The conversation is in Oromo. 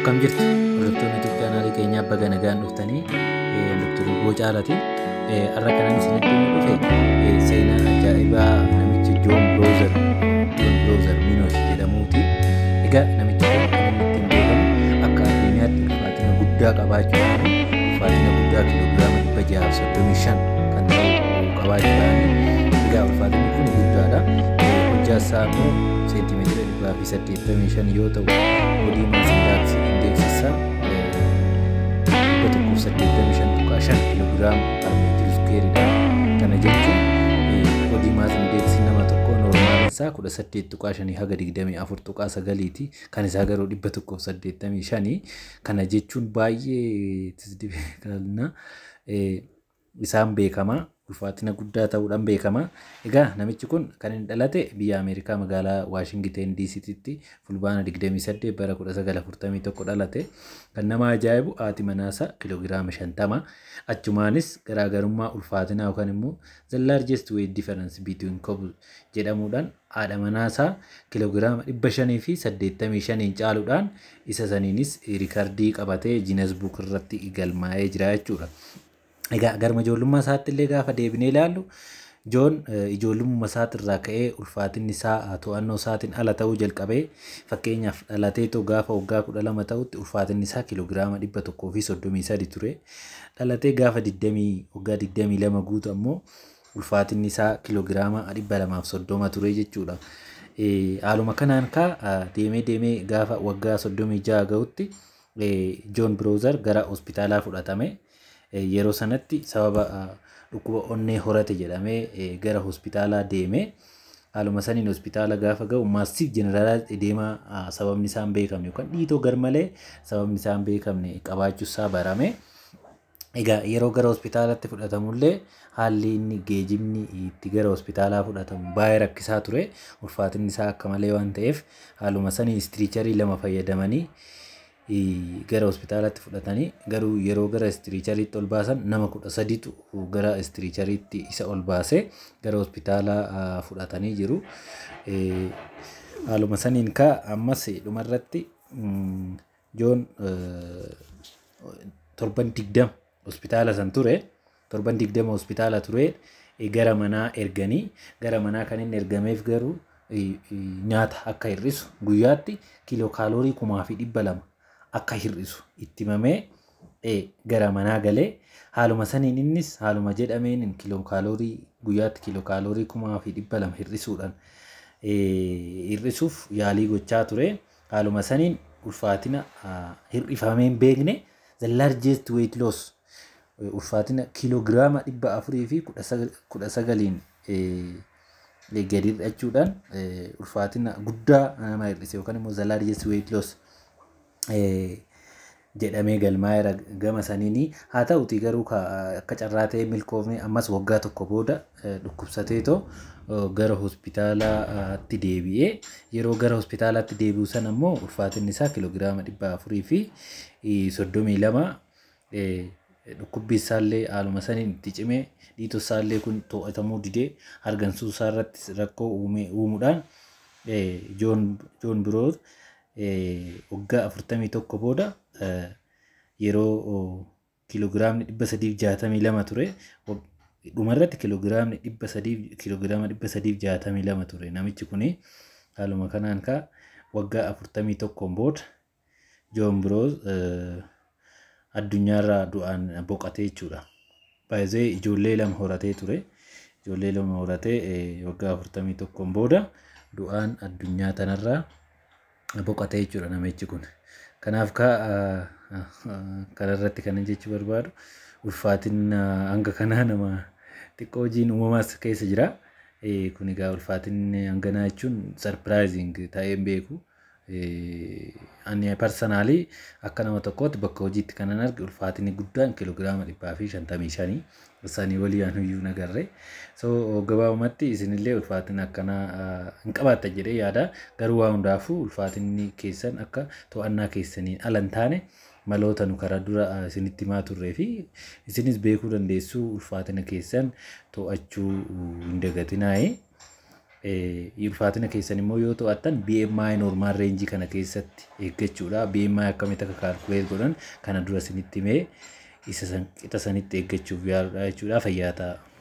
Akkam jirtu, hordoftoonni YouTube chaanaalii keenyaa? Baga nagaan dhuftanii. Dr. Lubboo Caalaati. Har'a kanan isinitti himuu dhufe seenaa ajaa'ibaa namicha Joon Biroozer Minosh jedhamuuti. Egaa namichi kun kan inni ittiin beekamu akka addunyaatti ulfaatina guddaa qabaachuudhaan, ulfaatina guddaa kiiloogiraama 635 kan ta'u qabaachuudhaan. Egaa ulfaatinni kun guddaadha. Hojjaa isaa immoo seentimeetira 185 yoo ta'u, body mass index isaa 185.5 kilogram per meter squareidha. Kana jechuun body mass index nama tokko normal isaa 18.5 haga 24.9ti. Kan isaa garuu 185. Kana jechuun baay'ee isaan beekama. Ulfaatina guddaa ta'uudhaan beekama. Egaa namichi kun kan inni dhalate biyya Ameerikaa, magaalaa Waashingiten DC'tti, Fulbaana 28 bara 1941 dhalate. Kan nama ajaa'ibu haati manaasaa kiiloogiraama 50. Achumaanis garaagarummaa ulfaatinaa yookaan immoo "the largest weight difference between couple" jedhamuudhaan haadha manaasaa kiiloogiraama 585 caaluudhaan isa saniinis riikardii qabatee Guinness Book irratti galmaa'ee jira jechuudha. Egaa garma ijoollummaa isaatti illee gaafa deebinee ilaallu, Joon ijoollummaa isaatirraa ka'ee ulfaatinni isaa to'annoo isaatiin ala ta'uu jalqabee. Fakkeenyaaf, dhalateetoo gaafa waggaa 12 ta'utti ulfaatinni isaa kiiloogiraama 133 ture. Dhalatee gaafa waggaa 22 guutu ammoo ulfaatinni isaa kiiloogiraama 230 ture jechuudha. Haaluma kanaan kaa deemee deemee gaafa waggaa 36 ga'utti Joon Biroozer gara hospitaalaa fudhatame. Yeroo sanatti sababa dhukkuba onnee horate jedhamee gara hospitaalaa deeme. Haaluma saniin hospitaala gaafa ga'u massive generalized edema, sababni isaa hin beekamne yookaan dhiitoo garmalee sababni isaa hin beekamne qabaachuu isaa barame. Egaa yeroo gara hospitaalatti fudhatamullee haalli inni geejibni itti gara hospitaalaa fudhatamu baay'ee rakkisaa ture. Ulfaatinni isaa akka malee waan ta'eef haaluma sanii stretcherii lama fayyadamanii gara hospitaalatti fudhatanii, garuu yeroo gara stretcheriitti ol baasan nama 13tu gara stretcheriitti isa ol baasee gara hospitaalaa fudhatanii jiru. Haaluma saniin kaa ammas dhumarratti Joon torban 20 hospitaala san ture. Torban 20 hospitaala ture, gara manaa erganii. Gara manaa kan inni ergameef garuu nyaata akka hir'isu, guyyaatti kiiloo kaaloorii 1200 akka hir'isu itti himamee gara manaa galee. Haaluma saniin innis haaluma jedhameen kiiloo kaaloorii guyyaatti kiiloo kaaloorii 1200 hir'isuudhaan hir'isuuf yaalii gochaa ture. Haaluma saniin ulfaatina hir'ifamee hin beekne, the largest weight loss, ulfaatina kiiloogiraama 419n gadi hir'achuudhaan ulfaatina guddaa nama hir'ise yookaan immoo the largest weight loss jedhamee galmaa'eera gama saniini. Haa ta'uti garuu akka carraa ta'ee milkoofne, ammas waggaa tokko booda dhukkubsateetoo gara hospitaalaatti deebi'ee. Yeroo gara hospitaalaatti deebi'u sana immoo ulfaatinni isaa kiiloogiraama 432. Dhukkubbii isaallee haaluma saniin itti cimee, dhiitoo isaallee kun to'atamuu didee, hargansuu isaa irratti rakkoo uumuudhaan Joon Biroos waggaa 41 booda, yeroo kiiloogiraamni 362 ture, dhumarratti kiiloogiraamni 300, kiiloogiraama 362 ture namichi kuni. Haaluma kanaan kaa waggaa 41 booda Joon Biroos addunyaarraa du'aan boqotee jechuudha. Baay'ee ijoollee lama horatee ture. Ijoollee lama horatee waggaa 41 booda du'aan addunyaa tanarraa boqotee jechuudha namichi kun. Kanaaf kanarratti kan jechuu barbaadu, ulfaatina hanga kanaa nama xiqqoo hojiin uumamaas keessa jira. Kun egaa ulfaatinni hanganaa jechuun surprising ta'ee hin beeku. Ani personally akka nama tokkootti bakka hojiitti kanan arge ulfaatinni guddaan kiiloogiraama 155, isaanii walii anuyyuu nagarre. So gabaabumatti isinillee ulfaatina akkanaa hin qabaattan jedhee yaada. Garuu waa hundaafuu ulfaatinni keessan akka to'annaa keessaniin ala hin taane maloota nu karaa dura isinitti himaa turree fi isinis beekuu dandeessu, ulfaatina keessan to'achuu hin dagatinaayi. Ulfaatina keessan immoo yoo to'attan BMI normal range kana keessatti eeggachuudha. BMI akkamitti akka calculate godhan kana dura isinitti himee, isa qixa sanitti eeggachuuf yaaluudha jechuudha. Fayyaa ta'a.